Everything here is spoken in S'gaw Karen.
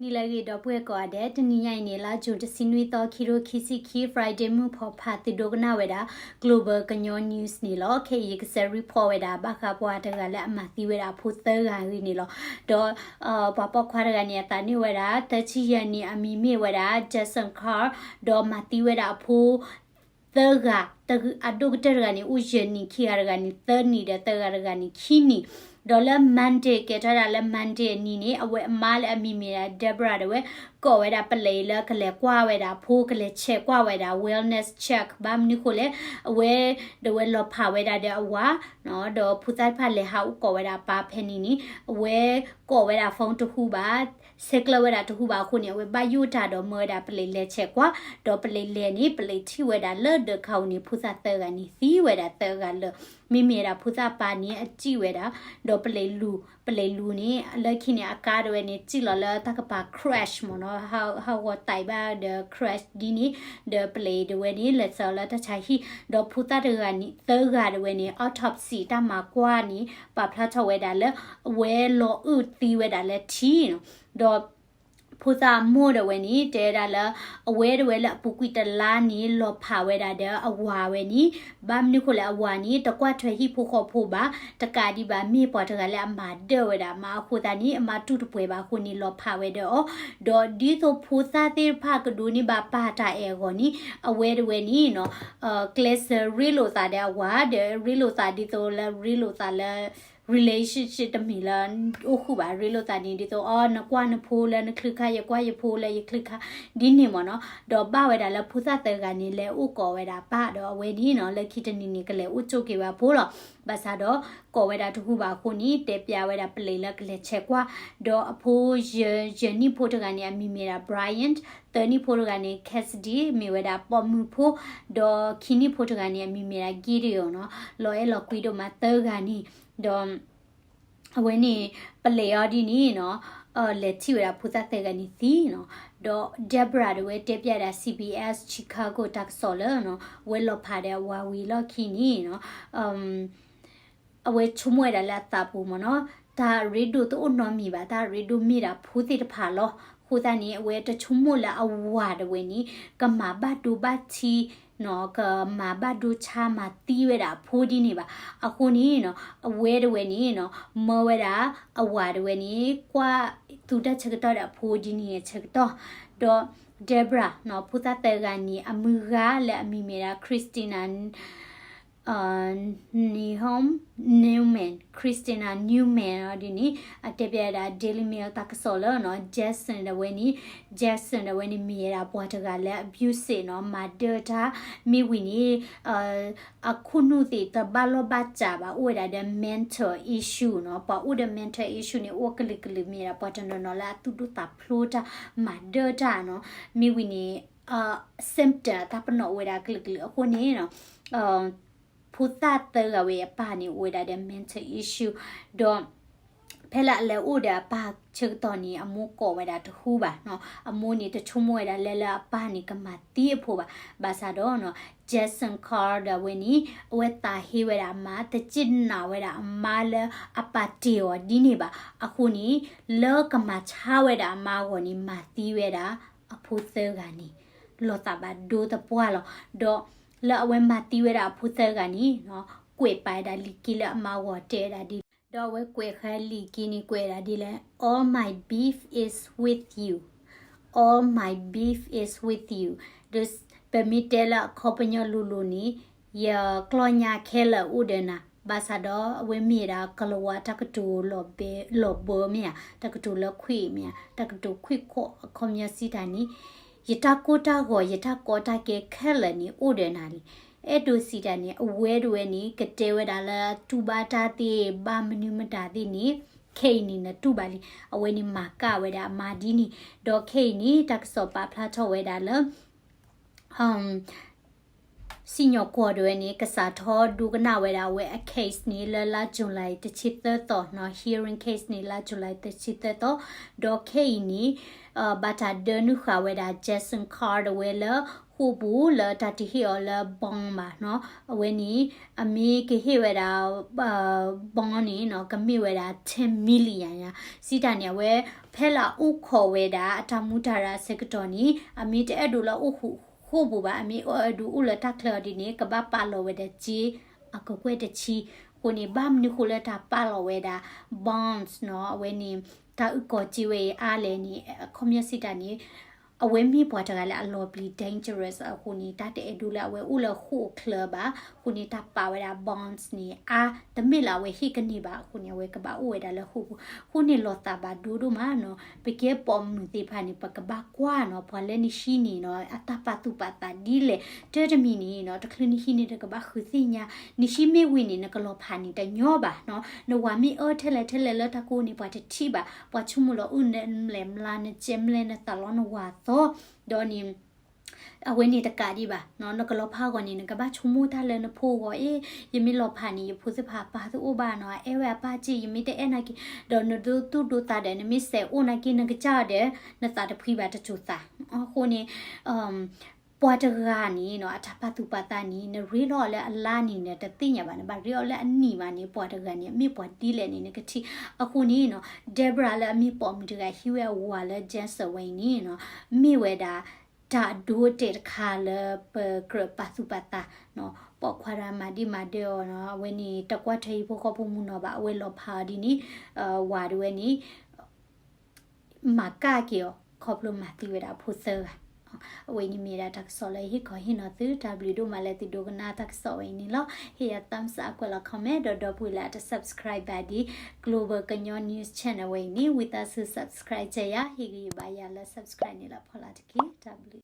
နံၤလၢအဂ့ၤ ဒီပုၢ်ဝဲၢ်ကိးဂၤဒဲး, တနံၤညါအံၤန့ၣ် လါ June တဆံနွံသီ ခံကထိခံဆံခံ Friday မုၢ်ဖီဖး သုဒိကနၣ်ဝဲဒၣ် Global ကညီ News န့ၣ်လီၤ. ခဲအံၤယကစဲး report ဝဲဒၣ် ဘၣ်ဃးပှၤတဂၤလၢအမၤသံဝဲဒၣ်အဖိသၢဂၤအဂ့ၢ်န့ၣ်လီၤ. ဒီး ပှၤပိာ်ခွါတဂၤန့ၣ် အသးနံၣ်ဝဲဒၣ် သၢဆံယဲၢ်နံၣ် အမံၤမ့ၢ်ဝဲဒၣ် Jason Carl, ဒီးမၤသံဝဲဒၣ်အဖိ သၢဂၤ, အဒိၣ်ကတၢၢ်တဂၤန့ၣ် အိၣ်ယဲၢ်နံၣ်, ခံဂၤတဂၤန့ၣ် သၢနံၣ်, ဒီးသၢဂၤတဂၤန့ၣ် ခံနံၣ်. ဒီးလၢ Monday ကဲထီၣ်ဒၣ်လၢ Monday အနံၤန့ၣ် အဝဲအမါလၢအမံၤမ့ၢ်ဒၣ် Deborah ဒၣ်ဝဲ ကိးဝဲဒၣ်ပလံးလၢကလဲၤကွၢ်ဝဲဒၣ်အဖိ, ကလဲၤဆဲးကွၢ်ဝဲဒၣ် wellness check, ဘၣ်မနုၤဃိလဲၣ်, အဝဲဒၣ်ဝဲလီၤဖးဝဲဒၣ်ဒီးအဝၤ ဒီးဖိသၣ်တဖၣ်လဲၤဟးအိၣ်ကိးဝဲဒၣ်အပၢ်ဖဲန့ၣ်န့ၣ် အဝဲကိးဝဲဒၣ် phone တဟူဘၣ်, ဆဲးကျၢဝဲဒၣ်တဟူဘၣ်အဃိန့ၣ် အဝဲဘၣ်ယိၣ်တၢ်ဒီးမၢဝဲဒၣ်ပလံးလဲၤဆဲးကွၢ်, ဒီးပလံးလဲၤန့ၣ် ပလံးထံၣ်ဝဲဒၣ်လၢဒၢးခးအူန့ၣ် ဖိသၣ်သၢဂၤန့ၣ် သံဝဲဒၣ်သၢဂၤလၢာ်, မ့မ့ၢ်ဝဲဒၣ်ဖိသၣ်ပၢ်န့ၣ် အစံၣ်ဝဲဒၣ်, ဒီးပလံးလူၤ, ပလံးလူၤန့ၣ် လၢခံန့ၣ် အကါဒၣ်ဝဲန့ၣ် စံၣ်လီၤလၢတၢ်ကပၤ crash မ့ၢ်နီၤ, ဟးဂီၤသးဘၣ်ဒီး crash ဒ်န့ၣ်, ဒီးပလံးဒၣ်ဝဲန့ၣ် လဲၤဆဲးလီၤလၢတၢ်ဆါဟံၣ်, ဒီးဖိသၣ်တဂၤန့ၣ် သၢဂၤဒၣ်ဝဲန့ၣ် autopsy တၢ်မၤကွၢ်န့ၣ် ပာ်ဖျါထီၣ်ဝဲဒၣ်လၢ အဝဲလီၤအုၣ်သံဝဲဒၣ်လၢထံနီၤ, ဒီး ဖိသၣ်အမိၢ်ဒၣ်ဝဲန့ၣ် တဲဝဲဒၣ်လၢ အဝဲဒၣ်ဝဲလၢအပူၤကွံာ်တလါန့ၣ် လီၤဖးဝဲဒၣ်ဒီးအဝၤဝဲန့ၣ်, ဘၣ်မနုၤဃိလဲၣ် အဝၤန့ၣ် တကွၢ်ထွဲဟံၣ်ဖိဃီဖိဘၣ်, တကးဒံးဘၣ် မ့ၢ်ပှၤတဂၤလၢအမၤဒၢးဝဲဒၣ်မးအဃိသတးန့ၣ် အမါတူၢ်တပှဲၤဘၣ်အဃိန့ၣ် လီၤဖးဝဲဒီးအီၤ, ဒီးဒ်သိးဖိသၣ်သ့ၣ်တဖၣ်ကဒိးန့ၢ်ဘၣ်ပၢ်တၢ်အဲၣ်အဂီၢ်န့ၣ် အဝဲဒၣ်ဝဲန့ၣ်နီၤ ကျဲးစၢးရ့လိာ်သးဒီးအဝၤ ဒီးရ့လိာ်သးဒ်သိးလၢရ့လိာ်သးလၢ relationship တမ့ၢ်လၢအိၣ်ဃုာ်ဘၣ်, ရ့လိာ်သးန့ၣ် ဒ်သိး အီ နကွၢ်နဖိလၢနချၢခါ, ယကွၢ်ယဖိလၢယချၢခါ, ဒ်န့ၣ်မ့ၢ်နီၤ, ဒီးဘၣ်ဝဲဒၣ်လၢဖိသၣ်သၢဂၤန့ၣ် လဲၤအိၣ်ကိးဝဲဒၣ်ပၢ်ဒီးအဝဲန့ၣ်နီၤ လၢခံတနံၤန့ၣ် ကလဲၤအိၣ်ကၠိက့ၤဝဲအဖိလီၤ. ဘၣ်ဆၣ်ဒီး ကိးဝဲဒၣ်တဟူဘၣ်အဃိန့ၣ် တဲပျးဝဲဒၣ်ပလံးလၢကလဲၤဆဲးကွၢ်, ဒီးအဖိယဲၢ်, ယဲၢ်နံၣ်ဖိတဂၤန့ၣ် အမံၤမ့ၢ်ဒၣ် Bryant, သၢနံၣ်ဖိတဂၤန့ၣ် Cassidy မ့ၢ်ဝဲဒၣ်ပိာ်မုၣ်ဖိ, ဒီးခံနံၣ်ဖိတဂၤန့ၣ် အမံၤမ့ၢ်ဒၣ် Gideon နီၤ, လီၤအဲၣ်လီၤကွံဒိၣ်မးသၢဂၤန့ၣ်, ဒီး အဝဲန့ၣ် ပလံးအီၤဒ်န့ၣ်နီၤ, လဲၤထံၣ်ဝဲဒၣ်ဖိသၣ်သၢဂၤန့ၣ်သံနီၤ, ဒီး Deborah ဒၣ်ဝဲတဲပျးဒၣ် C B S Chicago တၢ်ကစီၣ်လၢနီၤ, အဝဲလီၤဖးဒီးအဝၤဝံၤလီၢ်ခံန့ၣ်နီၤ အဝဲဆိကမိၣ်ဝဲဒၣ်လၢအသးပူၤမ့ၢ်နီၤ, တၢ်ရ့ဒိၣ်တအိၣ်နီတမံၤဘၣ်, တၢ်ရ့ဒိၣ်မ့ၢ်ဒၣ်ဖိသ့ၣ်တဖၣ်လီၤ. အဃိသတးန့ၣ် အဝဲတဆိကမိၣ်လၢအဝၤဒၣ်ဝဲန့ၣ် ကမၤဘၣ်ဒိဘၣ်ထံးနီၤ, ကမၤဘၣ်ဒိဆါမၤသံဝဲဒၣ်အဖိဒ်န့ၣ်ဘၣ်. အဃိန့ၣ်နီၤ အဝဲဒၣ်ဝဲန့ၣ်နီၤ မၢဝဲဒၣ်အဝၤဒၣ်ဝဲန့ၣ် ကွၢ်သူတၢ်ဆၢကတီၢ်ဒီးအဖိဒ်န့ၣ်အဆၢကတီၢ်, ဒီး Deborah နီၤ ဖိသၣ်သၢဂၤန့ၣ် အမုၢ်ဂၤလၢအမံၤမ့ၢ်ဒၣ် Christina Newman, Newman, Christina Newman အီၤဒ်န့ၣ် အတဲပျးဒၣ် Daily Mail တၢ်ကစီၣ်လၢနီၤ Jason ဒၣ်ဝဲန့ၣ်, Jason ဒၣ်ဝဲန့ၣ် မ့ၢ်ဝဲဒၣ်ပှၤတဂၤလၢ abusive နီၤ, မၤဒၢတၢ်, မ့ၢ်ဝံၤန့ၣ် အခိၣ်နူာ်သ့ၣ်တဘၣ်လီၢ်ဘၣ်စးဘၣ်, အိၣ်ဝဲဒၣ်ဒီး mental issue နီၤ, ပှၤအိၣ်ဒီး mental issue န့ၣ် အိၣ်ကလုာ်ကလုာ်, မ့ၢ်ဒၣ်ပှၤတနီၤနီၤလၢအသူၣ်ဒိၣ်သးဖျိးတၢ်, မၤဒၢတၢ်နီၤ, မ့ၢ်ဝံၤန့ၣ် symptom တၢ်ပနီၣ်အိၣ်ဝဲဒၣ်ကလုာ်ကလုာ်အဃိန့ၣ် ဖိသၣ်သၢဂၤဝဲအပၢ်န့ၣ် အိၣ်ဝဲဒၣ်ဒီး mental issue ဒီး ဖဲလၢအလဲၤအိၣ်ဒီးအပၢ်ဆၢကတီၢ်န့ၣ် အမိၢ်ကိးဝဲဒၣ်တဟူဘၣ်နီၤ, အမိၢ်န့ၣ် တဆိကမိၣ်ဝဲဒၣ်လၢလၢအပၢ်န့ၣ် ကမၤသံအဖိဘၣ်. ဘၣ်ဆၣ်ဒီးနီၤ Jason Carl ဒၣ်ဝဲန့ၣ် အဝဲသးဟ့ဝဲဒၣ်အမါ, တစံၣ်နာ်ဝဲဒၣ်အမါလၢအပာ်တ့ၢ်အီၤဒ်န့ၣ်ဘၣ်. အဃိန့ၣ် လၢကမၤဆါဝဲဒၣ်အမါအဂီၢ်န့ၣ် မၤသံဝဲဒၣ်အဖိသၢဂၤန့ၣ် လီၤသးဘၣ်ဒိသပှၢ်လီၤ. ဒီးလၢအဝဲမၤသံဝဲဒၣ်အဖိသၢဂၤန့ၣ်နီၤ ကွဲးပာ်ဝဲဒၣ်လံာ်က့လၢအမါအဂီၢ် တဲဝဲဒၣ်ဒ်လဲၣ်, ဒီးအဝဲကွဲးဃာ်လံာ်က့န့ၣ် ကွဲးဝဲဒၣ်ဒ်လဲၣ်, All my beef is with you, all my beef is with you, ဒီးပမ့ၢ်တဲလၢအခီပညီလိၤလိၤန့ၣ် ယကျီၢ်ညါခဲလၢာ်အိၣ်ဒီးနၤ, ဘၣ်ဆၣ်ဒီးအဝဲမ့ၢ်ဝဲဒၣ်ကလၤဝါတၢ်ကတိၤလီၤဘၢမ့ၢ်ဧါ, တၢ်ကတိၤလၢခွံၣ်မ့ၢ်ဧါ, တၢ်ကတိၤခွံၣ်ခိၣ် အခီပညီစံးတၢ်န့ၣ် ယတၢ်ကိၢ်တၢ်ဂီၤ ယတၢ်ကီတၢ်ခဲခဲလၢာ်န့ၣ်အိၣ်ဒီးနၤလံ. အဲၣ်ဒိးစံးတၢ်န့ၣ် အဝဲဒၣ်ဝဲန့ၣ် ကတဲဝဲဒၣ်လၢတူၢ်ဘၣ်တၢ်သ့ၣ် ဘၣ်မနုၤမတၤသ့ၣ်န့ၣ် ခဲအံၤန့ၣ်နတူၢ်ဘၣ်လံ. အဝဲန့ၣ်မၤကၣ်ဝဲဒၣ်အမါဒ်န့ၣ်, ဒီးခဲအံၤန့ၣ် တၢ်ကစီၣ်ပာ်ဖျါထီၣ်ဝဲဒၣ်လၢ အ စံၣ်ညီၣ်ကွီၢ်ဒၣ်ဝဲန့ၣ် ကစးထီၣ်ဒိကနၣ်ဝဲဒၣ်အဝဲအ case န့ၣ် လၢလါ July တဆံသၢသီနီၤ, hearing case န့ၣ် လါ July တဆံသၢသီ, ဒီးခဲအံၤန့ၣ် ဘၣ်တၢ်ဒၢနုာ်ဃာ်ဝဲဒၣ် Jason Carr ဒၣ်ဝဲလၢဃိာ်ပူၤလၢတၢ်တဟ့ၣ်အီၤလၢ bond ဘၣ်နီၤ, အဝဲန့ၣ် အမ့ၢ်ကဟ့ၣ်ဝဲဒၣ် bond န့ၣ်နီၤ ကမ့ၢ်ဝဲဒၣ် ten million ယါ, စံးတၢ်န့ၣ် အဝဲ ဖဲလၢအအိၣ်ခိးဝဲဒၣ်အတၢ်မူတၢ်ရၢ်အဆၢကတီၢ်န့ၣ် အမ့ၢ်တအဲၣ်ဒိးလၢအအိၣ်ဃိာ်ပူၤဘၣ်, အမ့ၢ်အဲၣ်ဒိးအိၣ်လၢတၢ်ချၢအီၤဒ်န့ၣ် ကဘၣ်ပာ်လီၤဝဲဒၣ်စ့ အကကွဲၢ်တဆံ, အဃိန့ၣ် ဘၣ်မနုၤဃိလၢတၢ်ပာ်လီၤဝဲဒၣ် bonds နီၤ, အဝဲန့ၣ် တၢ်အုၣ်ကီၤစ့ဝဲအံၤအါလဲၣ်န့ၣ် အခီပညီစံးတၢ်န့ၣ် အဝဲမ့ၢ်ပှၤတဂၤလၢအလီၤပျံၤ dangerous အဃိန့ၣ် တၢ်တအဲၣ်ဒိးလၢအဝဲအိၣ်လၢဃိာ်အချၢဘၣ်, အဃိန့ၣ် တၢ်ပာ်ဝဲဒၣ် bonds န့ၣ် အါ တမ့ၢ်လၢအဝဲဟ့ၣ်ကန့ၢ်ဘၣ်, အဃိန့ၣ် အဝဲကဘၣ်အိၣ်ဝဲဒၣ်လၢဃိာ်ပူၤ, အဃိန့ၣ် လီၤသးဘၣ်ဒိဒိၣ်မးနီၤ, ပကဲပိာ်မုၣ်သ့ၣ်တဖၣ်န့ၣ် ပကဘၣ်ကွၢ်နီၤ, ပှၤလၢနဟံးန့ၢ်နီၤ အတၢ်ပာ်သူၣ်ပာ်သးဒ်လဲၣ်, တၢ်တမံၤန့ၣ်နီၤ တချုးနဟံးန့ၢ်ဒီးကဘၣ်ဃုသ့ၣ်ညါ, နဟံးမ့ၢ်ဝံၤန့ၣ် နကလီၤဖးန့ၣ်တညီဘၣ်နီၤ, နဝၤမ့ၢ်အၢထဲလဲၣ်ထဲလဲၣ်လၢတၢ်ကိးန့ၣ် ပှၤတထံၣ်ဘၣ်, ပှၤဆိကမိၣ်လီၤအိၣ်နမလဲၣ်မျး နစဲးမျး နသးလီနဝၤသီ, ဒီးန့ၣ် အဝဲန့ၣ်တကးဒံးဘၣ်နီၤ, နကလီၤဖးအဂီၢ်န့ၣ် နကဘၣ်ဆိကမိၣ်တၢ်လၢနဖိအဂီၢ်, အ့ ယမ့ၢ်လီၤဖးန့ၣ် ယဖိသ့ၣ်တဖၣ်ပၢ်တအိၣ်ဘၣ်နီၤ, အအဲၣ်ဝဲအပၢ်က့ ယမ့ၢ်တအဲၣ်နာ်က့, ဒီးနဒိသူၣ်ဒိသးဒီး နမ့ၢ်စဲးအိၣ်နာ်က့ နကစၢ်ဒီး နသးတဖှံဘၣ်တစိၤသး, အဃိန့ၣ် ပှၤတဂၤန့ၣ်နီၤ အတၢ်ပာ်သူၣ်ပာ်သးန့ၣ် နရ့လီၤအီၤလၢအလါန့ၣ် နတသ့ၣ်ညါဘၣ်, နဘၣ်ရ့အီၤလၢအနံၣ်ဘၣ်န့ၣ် ပှၤတဂၤန့ၣ် မ့ၢ်ပှၤဒ်လဲၣ်န့ၣ် နကထံၣ်, အဃိန့ၣ်နီၤ Deborah လၢအမ့ၢ်ပိာ်မုၣ်တဂၤ ဟံးဝဲအဝၤလၢ Jason ဝဲအံၤန့ၣ်နီၤ မ့ၢ်ဝဲဒၣ် တၢ်အဒိအတဲာ်တခါလၢပကြၢးပာ်သူၣ်ပာ်သးနီၤ, ပိာ်ခွါတဂၤမၤဒ်မၤဒၢအီၤနီၤ, အဝဲန့ၣ် တကွၢ်ထွဲဟံၣ်ဖိဃီဖိမုၢ်နီၤဘၣ်, အဝဲလီၤဖးအီၤဒ်န့ၣ် ဝၤဒၣ်ဝဲန့ၣ် မၤကၢ်က့ၤအီၤ ခီဖျိမၤသံဝဲဒၣ်အဖိသၢဂၤ, အဝဲန့ၣ်မ့ၢ်ဒၣ်တၢ်ကစီၣ်လၢဟ့ၣ်ခီဟ့ၣ်နီၤသု, တၢ်ဘျုးဒိၣ်မးလၢသုဒိကနၣ်တၢ်ကစီၣ်ဝဲအံၤန့ၣ်လီၤ. ဟ့ၣ်ယၤ thumbs up ကွဲးလီၤ comment ဒီးဒီပုၢ်ဝဲၢ်လၢအတ subscribe ဘၣ်ဒ် Global ကညီ news channel ဝဲအံၤန့ၣ် ဝံသးစူၤ subscribe ကယၤ, ဟ့ၣ်ဂံၢ်ဘါယၤလၢ subscribe န့ၣ်လီၤ. ဖီလာ်တက့ၢ်, တၢ်ဘျုး.